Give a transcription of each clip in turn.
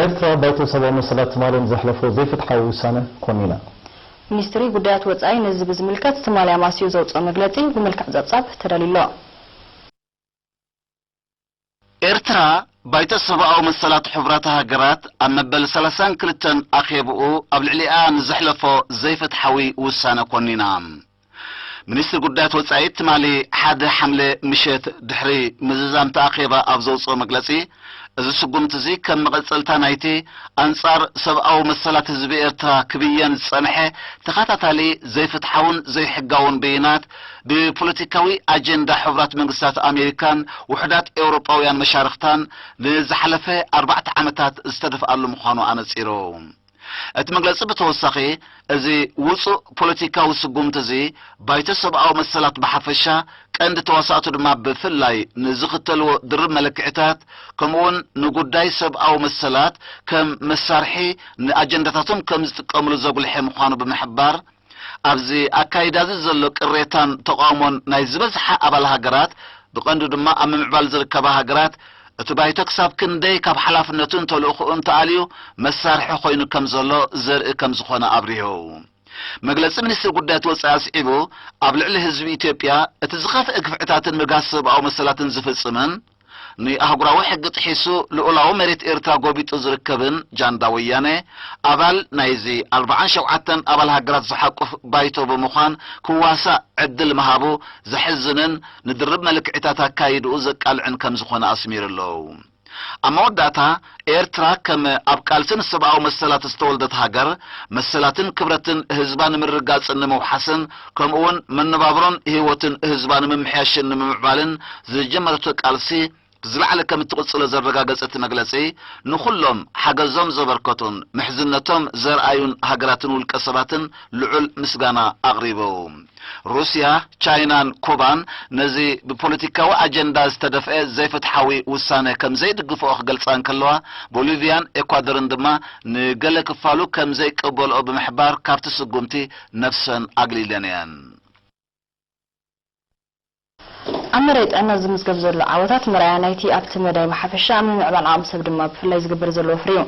ኤርትራ ባይቶ ሰብኣዊ መሰላት ትማሊ ንዘሕለፎ ዘይፍትሓዊ ውሳነ ኮኒና። ሚኒስትሪ ጉዳያት ወጻኢ ነዚ ብዝምልከት ትማሊ ኣማስዩ ዘውጽኦ መግለጺ ብመልክዕ ጸብጻብ ተዳልዩ ኣሎ። ኤርትራ ባይቶ ሰብኣዊ መሰላት ሕቡራት ሃገራት ኣብ መበል ሰላሳን ክልተን ኣኼብኡ ኣብ ልዕሊኣ ንዘሕለፎ ዘይፍትሓዊ ውሳነ ኮኒና። ሚኒስትሪ ጉዳያት ወጻኢ ትማሊ ሓደ ሓምለ ምሸት ድሕሪ ምዝዛምቲ ኣኼባ ኣብ ዘውጽኦ መግለጺ፣ እዚ ስጉምቲ እዚ ከም መቐጸልታ ናይቲ ኣንጻር ሰብኣዊ መሰላት ህዝቢ ኤርትራ ክብየን ዝጸንሐ ተኸታታሊ ዘይፍትሓውን ዘይሕጋውን ብይናት ብፖለቲካዊ ኣጀንዳ ሕቡራት መንግስታት ኣሜሪካን ውሑዳት ኤውሮጳውያን መሻርኽታን ንዝሓለፈ ኣርባዕተ ዓመታት ዝተደፍኣሉ ምዃኑ ኣነጺሩ። እቲ መግለጺ ብተወሳኺ፣ እዚ ውጹእ ፖለቲካዊ ስጉምቲ እዚ፣ ባይቶ ሰብኣዊ መሰላት ብሓፈሻ፣ ቀንዲ ተዋሳእቱ ድማ ብፍላይ ንዝኽተልዎ ድርብ መለክዕታት፣ ከምኡውን ንጉዳይ ሰብኣዊ መሰላት ከም መሳርሒ ንኣጀንዳታቶም ከም ዝጥቀምሉ ዘጉልሐ ምዃኑ ብምሕባር፣ ኣብዚ ኣካይዳ እዚ ዘሎ ቅሬታን ተቓውሞን ናይ ዝበዝሓ ኣባል ሃገራት፣ ብቐንዱ ድማ ኣብ ምምዕባል ዝርከባ ሃገራት፣ እቲ ባይቶ ክሳብ ክንደይ ካብ ሓላፍነቱን ተልእኾኡን ተኣልዩ መሳርሒ ኮይኑ ከም ዘሎ ዘርኢ ከም ዝኾነ ኣብሪሁ። መግለጺ ሚኒስትሪ ጉዳያት ወጻኢ ኣስዒቡ፣ ኣብ ልዕሊ ህዝቢ ኢትዮጵያ እቲ ዝኸፍአ ግፍዕታትን ምግሃስ ሰብኣዊ መሰላትን ዝፍጽምን፣ ንኣህጉራዊ ሕጊ ጥሒሱ ልኡላዊ መሬት ኤርትራ ጎቢጡ ዝርከብን ጃንዳ ወያነ፣ ኣባል ናይዚ ኣርብዓን ሸውዓተን ኣባል ሃገራት ዝሓቁፍ ባይቶ ብምዃን ክዋሳእ ዕድል ምሃቡ ዘሕዝንን ንድርብ መልክዕታት ኣካይድኡ ዘቃልዕን ከም ዝኾነ ኣስሚሩ ኣሎ። ኣብ መወዳእታ፣ ኤርትራ ከም ኣብ ቃልሲ ንሰብኣዊ መሰላት ዝተወልደት ሃገር፣ መሰላትን ክብረትን ህዝባ ንምርግጋጽን ንምውሓስን፣ ከምኡውን መነባብሮን ህይወትን ህዝባ ንምምሕያሽን ንምምዕባልን ዝጀመረቶ ቃልሲ ብዝለዓለ ከም እትቕጽሎ ዘረጋገጸ እቲ መግለጺ፣ ንኹሎም ሓገዞም ዘበርከቱን ምሕዝነቶም ዘርኣዩን ሃገራትን ውልቀ ሰባትን ልዑል ምስጋና ኣቕሪቡ። ሩስያ፣ ቻይናን ኩባን ነዚ ብፖለቲካዊ ኣጀንዳ ዝተደፍአ ዘይፍትሓዊ ውሳነ ከም ዘይድግፍኦ ክገልጻ እንከለዋ፣ ቦሊቪያን ኤኳዶርን ድማ ንገለ ክፋሉ ከም ዘይቅበልኦ ብምሕባር ካብቲ ስጉምቲ ነፍሰን ኣግሊለን እየን። ኣብ መዳይ ጥዕና ዝምዝገብ ዘሎ ዓወታት መርኣያ ናይቲ ኣብቲ መዳይ ብሓፈሻ ኣብ ምምዕባል ዓቕሚ ሰብ ድማ ብፍላይ ዝግበር ዘሎ ወፍሪ እዩ።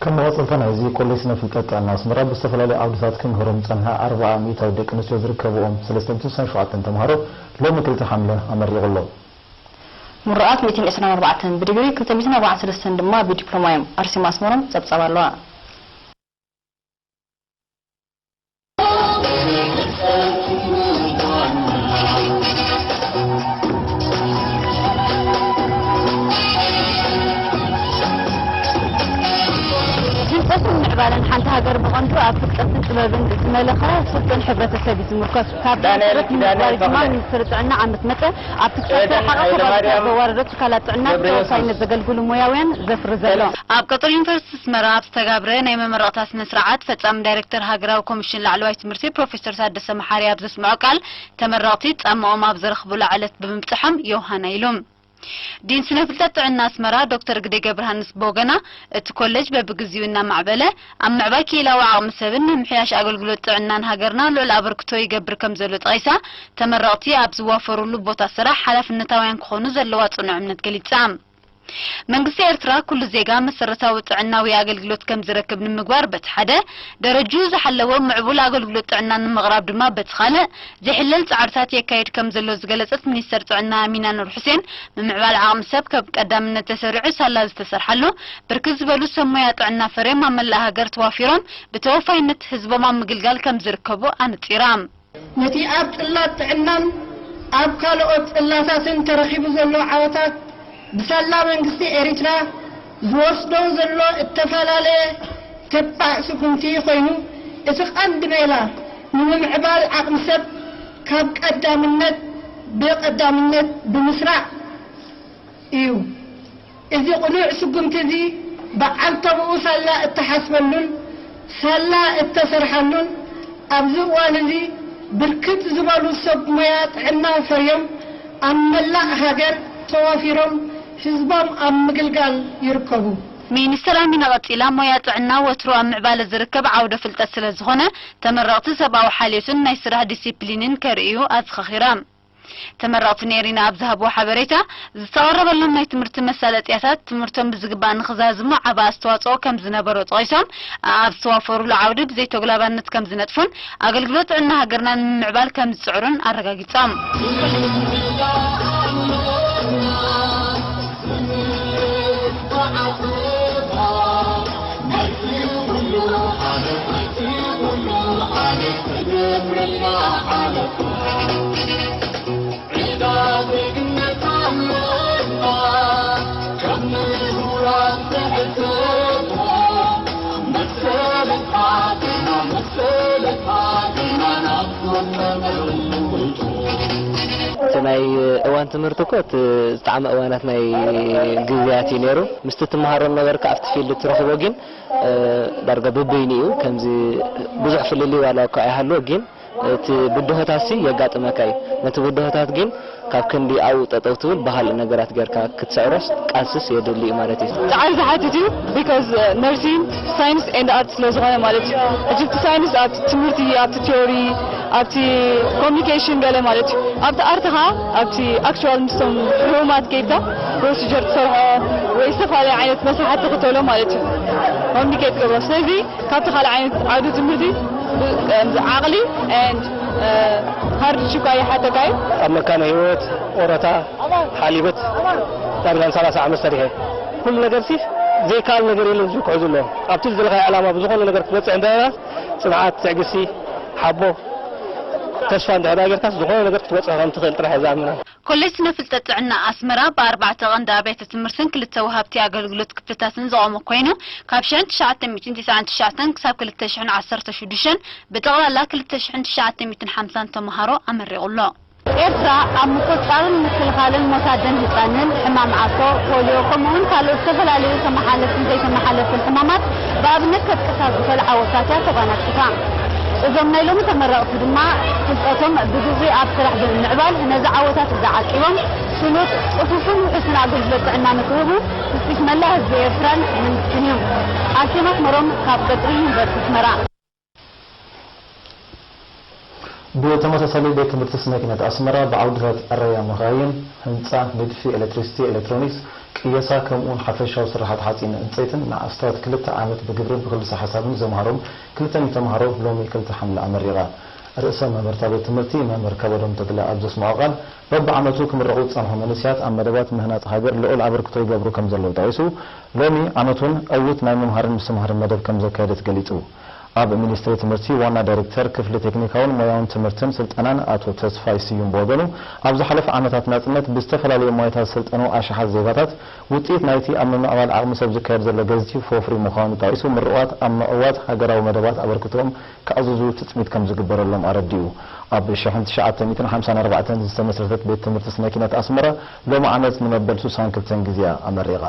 ከም መቐጸልታ ናይዚ፣ ኮሌጅ ስነ ፍልጠት ጥዕና ኣስመራ ብዝተፈላለዩ ዓውድታት ክምህሮም ዝጸንሐ ኣርብዓ ሚእታዊት ደቂ ኣንስትዮ ዝርከብኦም ሰለስተ ሚእትን ስሳን ሸውዓተን ተምሃሮ ሎሚ ክልተ ሓምለ ኣመሪቑ ኣሎ። ምሩቓት ሚእትን ዕስራን ኣርባዕተን ብዲግሪ፣ ክልተ ሚእትን ኣርባዓን ሰለስተን ድማ ብዲፕሎማ እዮም። ኣርሴማ ኣስመሮም ጸብጻብ ኣለዋ። ህንፀትን ምዕባለን ሓንቲ ሃገር ብቐንዱ ኣብ ፍልጠትን ጥበብን ዝመለኸ ስልጡን ሕብረተሰብ እዩ ዝምርኮስ። ካብ ዳንኤል ዳንኤል ንምግባር ድማ ፈቕደ። ሚኒስትሪ ጥዕና ዓመት መጸ ኣብ ትግሳተ ኤደን ሓቐ ኃይለ ከባቢ ማርያም ዘዋረዶ ትካላት ጥዕና ገብረ ተወፋይነት የሱስ። ዘገልግሉ ሞያውያን ዘፍሪ ዘሎ። ኣብ ቀጠር ዩኒቨርሲቲ ኣስመራ ኣብ ዝተጋብረ ናይ መመረቕታ ስነ ስርዓት፣ ፈጻሚ ዳይሬክተር ሃገራዊ ኮሚሽን ላዕለዋይ ትምህርቲ ፕሮፌሰር ታደሰ መሓሪ ኣብ ዘስምዖ ቃል፣ ተመረቕቲ ጻማኦም ኣብ ዘረኽቡላ ዕለት ብምብጽሖም ዮሃና ኢሉ። ዲን ስነ ፍልጠት ጥዕና ኣስመራ ዶክተር ግደይ ገብረሃንስ ብወገና፣ እቲ ኮሌጅ በብግዚኡ እናማዕበለ፣ ኣብ ምዕባይ ክኢላዊ ዓቕሚ ሰብን ምምሕያሽ ኣገልግሎት ጥዕናን ሃገርና ልዑል ኣበርክቶ ይገብር ከም ዘሎ ጠቒሳ፣ ተመረቕቲ ኣብ ዝዋፈሩሉ ቦታ ስራሕ ሓላፍነታውያን ክኾኑ ዘለዋ ጽኑዕ እምነት ገሊጻ። መንግስቲ ኤርትራ ኩሉ ዜጋ መሰረታዊ ጥዕናዊ ኣገልግሎት ከም ዝረክብ ንምግባር በቲ ሓደ፣ ደረጅኡ ዝሓለወ ምዕቡል ኣገልግሎት ጥዕና ንምቕራብ ድማ በቲ ካልእ፣ ዘይሕለል ጻዕርታት የካይድ ከም ዘሎ ዝገለጸት ሚኒስተር ጥዕና ኣሚና ኑር ሑሴን፣ ምምዕባል ዓቕሚ ሰብ ከም ቀዳምነት ተሰሪዑ ሳላ ዝተሰርሓሉ፣ ብርክት ዝበሉ ሰብ ሞያ ጥዕና ፈርዮም ኣብ መላእ ሃገር ተዋፊሮም ብተወፋይነት ህዝቦም ኣብ ምግልጋል ከም ዝርከቡ ኣነጺራ። ነቲ ኣብ ጽላት ጥዕናን ኣብ ካልኦት ጽላታትን ተረኺቡ ዘሎ ዓወታት፣ ብሳላ መንግስቲ ኤሪትራ ዝወስዶ ዘሎ እተፈላለየ ተባዕ ስጉምቲ ኮይኑ፣ እቲ ቀንዲ ሜላ ንምምዕባል ዓቕሚ ሰብ ካብ ቀዳምነት፣ ብቐዳምነት ብምስራዕ እዩ። እዚ ቅኑዕ ስጉምቲ እዚ በዓል ተብኡ ሳላ እተሓስበሉን ሳላ እተሰርሓሉን፣ ኣብዚ እዋን እዚ ብርክት ዝበሉ ሰብ ሞያ ጥዕና ፈርዮም ኣብ መላእ ሃገር ተዋፊሮም ህዝቦም ኣብ ምግልጋል ይርከቡ። ሚኒስተር ኣሚና ቀጺላ፣ ሞያ ጥዕና ወትሩ ኣብ ምዕባለ ዝርከብ ዓውደ ፍልጠት ስለ ዝኾነ፣ ተመረቕቲ ሰብኣዊ ሓልዮትን ናይ ስራሕ ዲሲፕሊንን ከርእዩ ኣዘኻኺራ። ተመረቕቲ ኔሪና ኣብ ዝሃብዎ ሓበሬታ፣ ዝተቐረበሎም ናይ ትምህርቲ መሳለጥያታት ትምህርቶም ብዝግባእ ንኽዛዝሙ ዓቢ ኣስተዋጽኦ ከም ዝነበሮ ጠቒሶም፣ ኣብ ዝተዋፈሩሉ ዓውዲ ብዘይተጉላባነት ከም ዝነጥፉን ኣገልግሎት ጥዕና ሃገርና ንምምዕባል ከም ዝጽዕሩን ኣረጋጊጾም። እቲ ናይ እዋን ትምህርቲ እኮ እቲ ዝጠዓመ እዋናት ናይ ግዜያት እዩ ነይሩ። ምስቲ ትመሃሮ ነበርካ ኣብቲ ፊልድ ትረኽቦ ግን ዳርጋ በበይኑ እዩ። ከምዚ ብዙሕ ፍልልይ ዋላ እኳ ኣይሃልዎ ግን እቲ ብድሆታትሲ የጋጥመካ እዩ። ነቲ ብድሆታት ግን ካብ ክንዲ ኣብኡ ጠጠው ትብል ብኻልእ ነገራት ጌርካ ክትስዕሮስ ቃልስስ የድሊ እዩ ማለት እዩ። ጻዕሪ ዝሓትት እዩ because nursing science and art ስለ ዝኾነ ማለት እዩ። ሕጂ እቲ science ኣብቲ ትምህርቲ ኣብቲ theory ኣብቲ communication ገለ ማለት እዩ። ኣብቲ art ኸኣ ኣብቲ actual ምስቶም ሕሙማት ኬድካ procedure ትሰርሖ ወይ ዝተፈላለየ ዓይነት መስርሓት ትኽተሎ ማለት እዩ። communicate ትገብሮ ስለዚ ካብቲ ካልእ ዓይነት ዓውዲ ትምህርቲ ከምዚ ዓቕሊ and hardship ኣይሓተካ እዩ። ኣብ መካነ ህይወት፣ ኦረታ፣ ሓሊበት ዳርጋ ን ሰላሳ ዓመት ሰሪሐ። ኩሉ ነገር ሲ ዘይከኣል ነገር የለን ዝጉዕዙ ኣለዉ። ኣብቲ ዝደለኻዮ ዕላማ ብዝኾነ ነገር ክትበፅሕ እንተ ፅንዓት፣ ትዕግስቲ፣ ሓቦ፣ ተስፋ እንድሕር ጌርካስ ዝኾነ ነገር ክትበፅሕ ከም ትኽእል ጥራሕ እየ ዝኣምን። ኮሌጅ ስነ ፍልጠት ጥዕና ኣስመራ ብኣርባዕተ ቀንዲ ኣብያተ ትምህርትን ክልተ ወሃብቲ ኣገልግሎት ክፍልታትን ዘቖመ ኮይኑ፣ ካብ ሽሕን ትሽዓተ ሚእትን ተስዓን ትሽዓተን ክሳብ ክልተ ሽሕን ዓሰርተ ሽዱሽተን ብጠቕላላ ክልተ ሽሕን ትሽዓተ ሚእትን ሓምሳን ተመሃሮ ኣመሪቑ ኣሎ። ኤርትራ ኣብ ምቁጽጻርን ምክልኻልን ሞት ኣደን ህጻንን፣ ሕማም ዓሶ፣ ፖልዮ፣ ከምኡ'ውን ካልኦት ዝተፈላለዩ ተመሓለፍትን ዘይተመሓለፍትን ሕማማት ብኣብነት ከጥቅሳ ዝኽእል ዓወታት እያ ተጓናጺፋ። እዞም ናይ ሎሚ ተመረቕቲ ድማ ፍልጠቶም ብግብሪ ኣብ ስራሕ ብምምዕባል ነዚ ዓወታት እዚ ዓቂቦም ስኑድ፣ ጽፉፍን ውሑስን ኣገልግሎት ጥዕና ንክህቡ ትጽቢት መላእ ህዝቢ ኤርትራን መንግስትን እዩ። ኣርሴማ ኣስመሮም ካብ ቀጽሪ ዩኒቨርሲቲ ኣስመራ። ብተመሳሳሊ ቤት ትምህርቲ ስነ ኪነት ኣስመራ ብዓውድታት ኣረኣእያ መኻይን፣ ህንጻ፣ ንድፊ፣ ኤሌክትሪሲቲ፣ ኤሌክትሮኒክስ፣ ቅየሳ ከምኡውን ሓፈሻዊ ስርሓት ሓጺን ዕንጸይትን ንኣስታት ክልተ ዓመት ብግብርን ብክልሰ ሓሳብን ዘምሃሮም ክልተ ሚእቲ ተምሃሮ ሎሚ ክልተ ሓምለ ኣመሪቓ። ርእሰ መምህር እታ ቤት ትምህርቲ መምህር ከበዶም ተድላ ኣብ ዘስምዖ ቃል በብዓመቱ ክምረቑ ዝጸንሑ መንእሰያት ኣብ መደባት ምህናጽ ሃገር ልዑል ኣበርክቶ ይገብሩ ከም ዘለዉ ጠቒሱ፣ ሎሚ ዓመት እውን ዕዉት ናይ ምምሃርን ምስትምሃርን መደብ ከም ዘካየደት ገሊጹ። ኣብ ሚኒስትሪ ትምህርቲ ዋና ዳይሬክተር ክፍሊ ቴክኒካውን ሞያውን ትምህርትን ስልጠናን ኣቶ ተስፋይ ስዩም ብወገኑ፣ ኣብ ዝሓለፈ ዓመታት ናጽነት ብዝተፈላለዩ ሞያታት ዝሰልጠኑ ኣሽሓት ዜጋታት ውጽኢት ናይቲ ኣብ ምምዕባል ዓቕሚ ሰብ ዝካየድ ዘሎ ገዚፍ ወፍሪ ምዃኑ ጠቒሱ፣ ምሩቓት ኣብ ምዕዋት ሃገራዊ መደባት ኣበርክቶኦም ከዕዝዙ ትጽቢት ከም ዝግበረሎም ኣረዲኡ። ኣብ ሽሕን ትሽዓተ ሚእትን ሓምሳን ኣርባዕተን ዝተመስረተት ቤት ትምህርቲ ስነ ኪነት ኣስመራ ሎሚ ዓመት ንመበል ሱሳን ክልተን ግዜኣ ኣመሪቓ።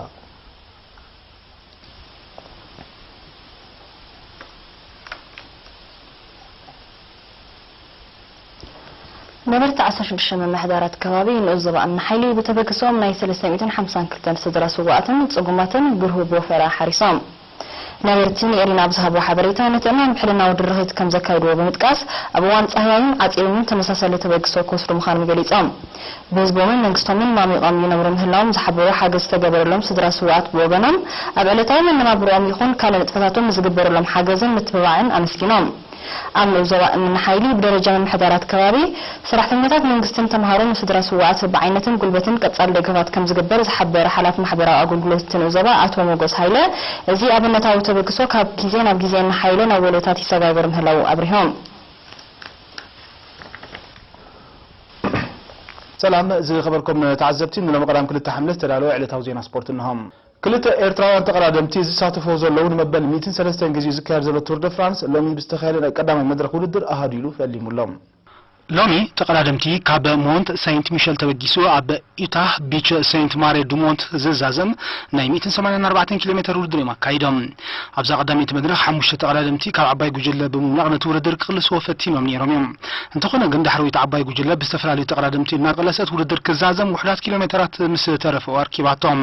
ነበርቲ ዓሰርተ ሽዱሽተ ምምሕዳራት ከባቢ ንኡስ ዞባ እምኒ ሓይሊ ብተበግሶኦም ናይ ሰለስተ ሚእትን ሓምሳን ክልተን ስድራ ስዉኣትን ጽጉማትን ብርሁብ ወፈራ ሓሪሶም። ነበርቲ ንኤሪና ኣብ ዝሃብዎ ሓበሬታ፣ ንጥዕናን ምሕልናዊ ድርኺት ከም ዘካይድዎ ብምጥቃስ፣ ኣብ እዋን ጻህያይን ዓጺርምን ተመሳሳሊ ተበግሶ ክወስዱ ምዃኖም ገሊጾም። ብህዝቦምን መንግስቶምን ማሚቖም ይነብሩ ምህላዎም ዝሓበሩ ሓገዝ ዝተገበረሎም ስድራ ስዉኣት ብወገኖም፣ ኣብ ዕለታዊ መነባብሮኦም ይኹን ካልእ ንጥፈታቶም ንዝግበረሎም ሓገዝን ምትብባዕን ኣመስጊኖም። ኣብ ንኡስ ዞባ እምኒ ሓይሊ ብደረጃ ምምሕዳራት ከባቢ፣ ሰራሕተኛታት መንግስትን ተምሃሮን ንስድራ ስዉኣት ብዓይነትን ጉልበትን ቀጻሊ ደገፋት ከም ዝግበር ዝሓበረ ሓላፊ ማሕበራዊ ኣገልግሎት እቲ ንኡስ ዞባ ኣቶ ሞጎስ ሃይለ፣ እዚ ኣብነታዊ ተበግሶ ካብ ግዜ ናብ ግዜ እናሓየለ ናብ ወለዶታት ይሰጋገር ምህላዉ ኣብሪሆም። ሰላም ዝኸበርኩም ተዓዘብቲ፣ ንሎሚ ቀዳም ክልተ ሓምለ ዝተዳለወ ዕለታዊ ዜና ስፖርት እንሆ። ክልተ ኤርትራውያን ተቐዳደምቲ ዝሳተፍዎ ዘለዉ ንመበል ሚእትን ሰለስተን ግዜኡ ዝካየድ ዘሎ ቱር ደ ፍራንስ ሎሚ ብዝተኻየደ ናይ ቀዳማይ መድረኽ ውድድር ኣሃዱ ኢሉ ፈሊሙ ኣሎ። ሎሚ ተቐዳደምቲ ካብ ሞንት ሰይንት ሚሸል ተበጊሱ ኣብ ዩታህ ቢች ሰይንት ማሬ ዱሞንት ዝዛዘም ናይ ሚእትን ሰማንያን ኣርባዕተን ኪሎ ሜተር ውድድር እዮም ኣካይዶም። ኣብዛ ቀዳመይቲ መድረኽ ሓሙሽተ ተቐዳደምቲ ካብ ዓባይ ጉጅለ ብምምላቕ ነቲ ውድድር ክቕልስዎ ፈቲኖም ነይሮም እዮም። እንተኾነ ግን ዳሕረወይቲ ዓባይ ጉጅለ ብዝተፈላለዩ ተቐዳደምቲ እናቐለሰት ውድድር ክዛዘም ውሑዳት ኪሎ ሜተራት ምስ ተረፈኦ ኣርኪባቶም።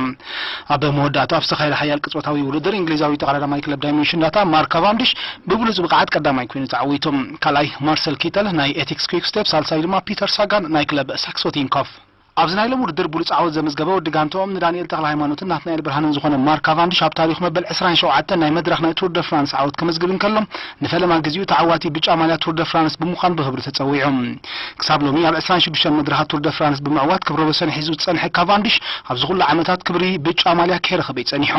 ኣብ መወዳእታ ኣብ ዝተኻየደ ሓያል ቅጽበታዊ ውድድር እንግሊዛዊ ተቐዳዳማይ ክለብ ዳይመንሽን ዳታ ማርክ ካቫንዲሽ ብብሉጽ ብቕዓት ቀዳማይ ኮይኑ ተዓዊቱ። ካልኣይ ማርሰል ኪተል ናይ ኤቲክስ ኩክ ስቴፕ ሳልሳይ ድማ ፒተር ሳጋን ናይ ክለብ ሳክሶ ቲንኮፍ። ኣብዚ ናይ ሎም ውድድር ብሉጽ ዓወት ዘመዝገበ ወዲ ጋንታኦም ንዳንኤል ተኽለ ሃይማኖትን ናትናኤል ብርሃንን ዝኾነ ማርክ ካቫንዲሽ ኣብ ታሪኹ መበል ዕስራን ሸውዓተን ናይ መድረኽ ናይ ቱር ደ ፍራንስ ዓወት ከመዝግብ እንከሎ፣ ንፈለማ ግዜኡ ተዓዋቲ ብጫ ማልያ ቱር ደ ፍራንስ ብምዃን ብኽብሪ ተጸዊዑ። ክሳብ ሎሚ ኣብ ዕስራን ሽዱሽተን መድረኻት ቱር ደ ፍራንስ ብምዕዋት ክብረ ወሰን ሒዙ ዝጸንሐ ካቫንዲሽ ኣብዚ ኩሉ ዓመታት ክብሪ ብጫ ማልያ ከይረኸበ እዩ ጸኒሑ።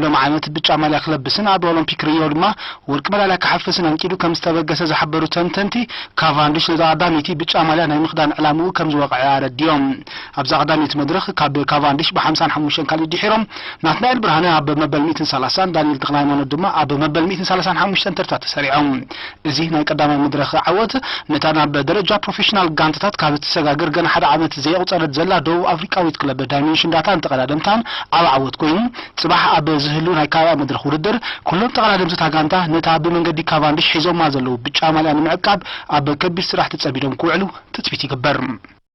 ሎም ዓመት ብጫ ማልያ ክለብስን ኣብ ኦሎምፒክ ሪዮ ድማ ወርቂ መዳልያ ክሓፍስን ኣንቂዱ ከም ዝተበገሰ ዝሓበሩ ተንተንቲ፣ ካቫንዲሽ ነዛ ቀዳመይቲ ብጫ ማልያ ናይ ምኽዳን ዕላምኡ ከም ዝወቕዐ ኣረዲኦም። ኣብዛ ቀዳመይቲ መድረኽ ካብ ካቫንዲሽ ብ ሓምሳን ሓሙሽተን ካልኢት ድሒሮም ናትናኤል ብርሃነ ኣብ መበል ሚእትን ሰላሳን ዳንኤል ተኽለሃይማኖት ድማ ኣብ መበል ሚእትን ሰላሳን ሓሙሽተን ተርታ ተሰሪዖም። እዚ ናይ ቀዳማይ መድረኽ ዓወት ነታ ናብ ደረጃ ፕሮፌሽናል ጋንታታት ካብ እትሰጋገር ገና ሓደ ዓመት ዘየቑጸረት ዘላ ደቡብ ኣፍሪቃዊት ክለብ ዳይሜንሽን ዳታን ተቐዳደምታን ኣብ ዓወት ኮይኑ፣ ጽባሕ ኣብ ዝህሉ ናይ ካልኣይ መድረኽ ውድድር ኩሎም ተቐዳደምቲ እታ ጋንታ ነታ ብመንገዲ ካቫንዲሽ ሒዞማ ዘለዉ ብጫ ማልያ ንምዕቃብ ኣብ ከቢድ ስራሕ ተጸሚዶም ክውዕሉ ትጽቢት ይግበር።